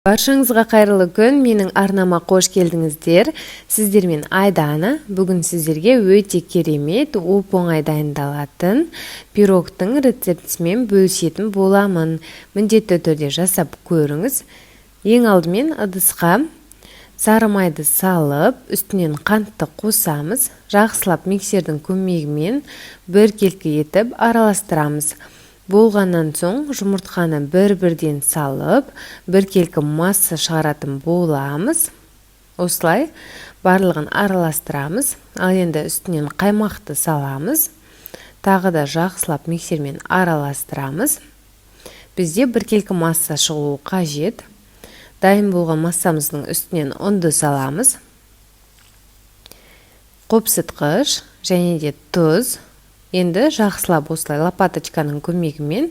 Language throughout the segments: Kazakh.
Баршаңызға қайырлы күн! Менің арнама қош келдіңіздер! Сіздермен Айдана. Бүгін сіздерге өте керемет, оп-оңай дайындалатын пирогтың рецептісімен бөлісетін боламын. Міндетті түрде жасап көріңіз. Ең алдымен ыдысқа сары майды салып, үстінен қантты қосамыз. Жақсылап миксердің көмегімен біркелкі етіп араластырамыз. Болғаннан соң жұмыртқаны бір-бірден салып, біркелкі масса шығаратын боламыз. Осылай барлығын араластырамыз. Ал енді үстінен қаймақты саламыз, тағы да жақсылап миксермен араластырамыз. Бізде біркелкі масса шығуы қажет. Дайын болған массамыздың үстінен ұнды саламыз, қопсытқыш және де тұз. Енді жақсылап осылай лопаточканың көмегімен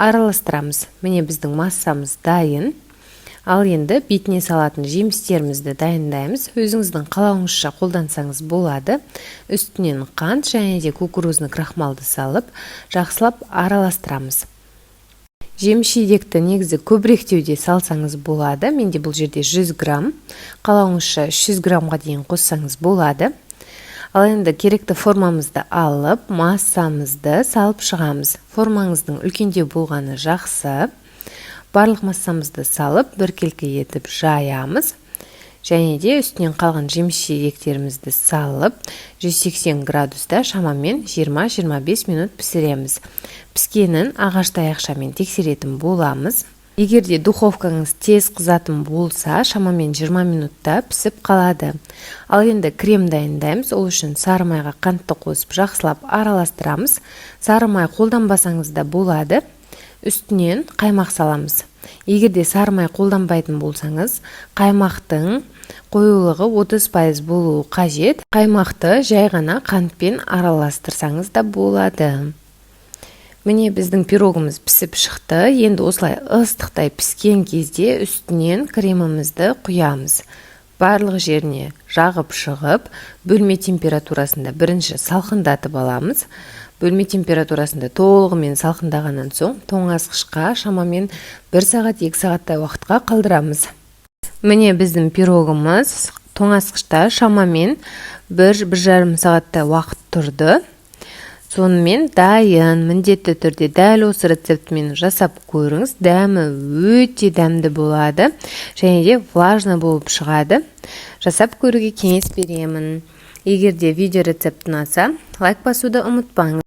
араластырамыз. Міне, біздің массамыз дайын. Ал енді бетіне салатын жемістерімізді дайындаймыз. Өзіңіздің қалауыңызша қолдансаңыз болады. Үстінен қант және де кукурузный крахмалды салып, жақсылап араластырамыз. Жеміс жидекті негізі көбіректеу де салсаңыз болады. Менде бұл жерде 100 грамм, қалауыңызша 300 граммға дейін қоссаңыз болады. Ал енді керекті формамызды алып, массамызды салып шығамыз. Формаңыздың үлкендеу болғаны жақсы. Барлық массамызды салып, біркелкі етіп жаямыз және де үстінен қалған жеміс жидектерімізді салып, 180 градуста шамамен 20-25 минут пісіреміз. Піскенін ағаш таяқшамен тексеретін боламыз. Егер де духовкаңыз тез қызатын болса, шамамен 20 минутта пісіп қалады. Ал енді крем дайындаймыз. Ол үшін сары майға қантты қосып, жақсылап араластырамыз. Сары май қолданбасаңыз да болады. Үстінен қаймақ саламыз. Егер де сары май қолданбайтын болсаңыз, қаймақтың қоюлығы 30% болуы қажет. Қаймақты жай ғана қантпен араластырсаңыз да болады. Міне, біздің пирогымыз пісіп шықты. Енді осылай ыстықтай піскен кезде үстінен кремімізді құямыз. Барлық жеріне жағып шығып, бөлме температурасында бірінші салқындатып аламыз. Бөлме температурасында толығымен салқындағаннан соң тоңазытқышқа шамамен 1 сағат, 2 сағаттай уақытқа қалдырамыз. Міне, біздің пирогымыз тоңазытқышта шамамен 1-1,5 сағаттай уақыт тұрды. Сонымен, дайын. Міндетті түрде дәл осы рецептімен жасап көріңіз. Дәмі өте дәмді болады және де влажный болып шығады. Жасап көруге кеңес беремін. Егер де видео рецепт ұнаса, лайк басуды ұмытпаңыз.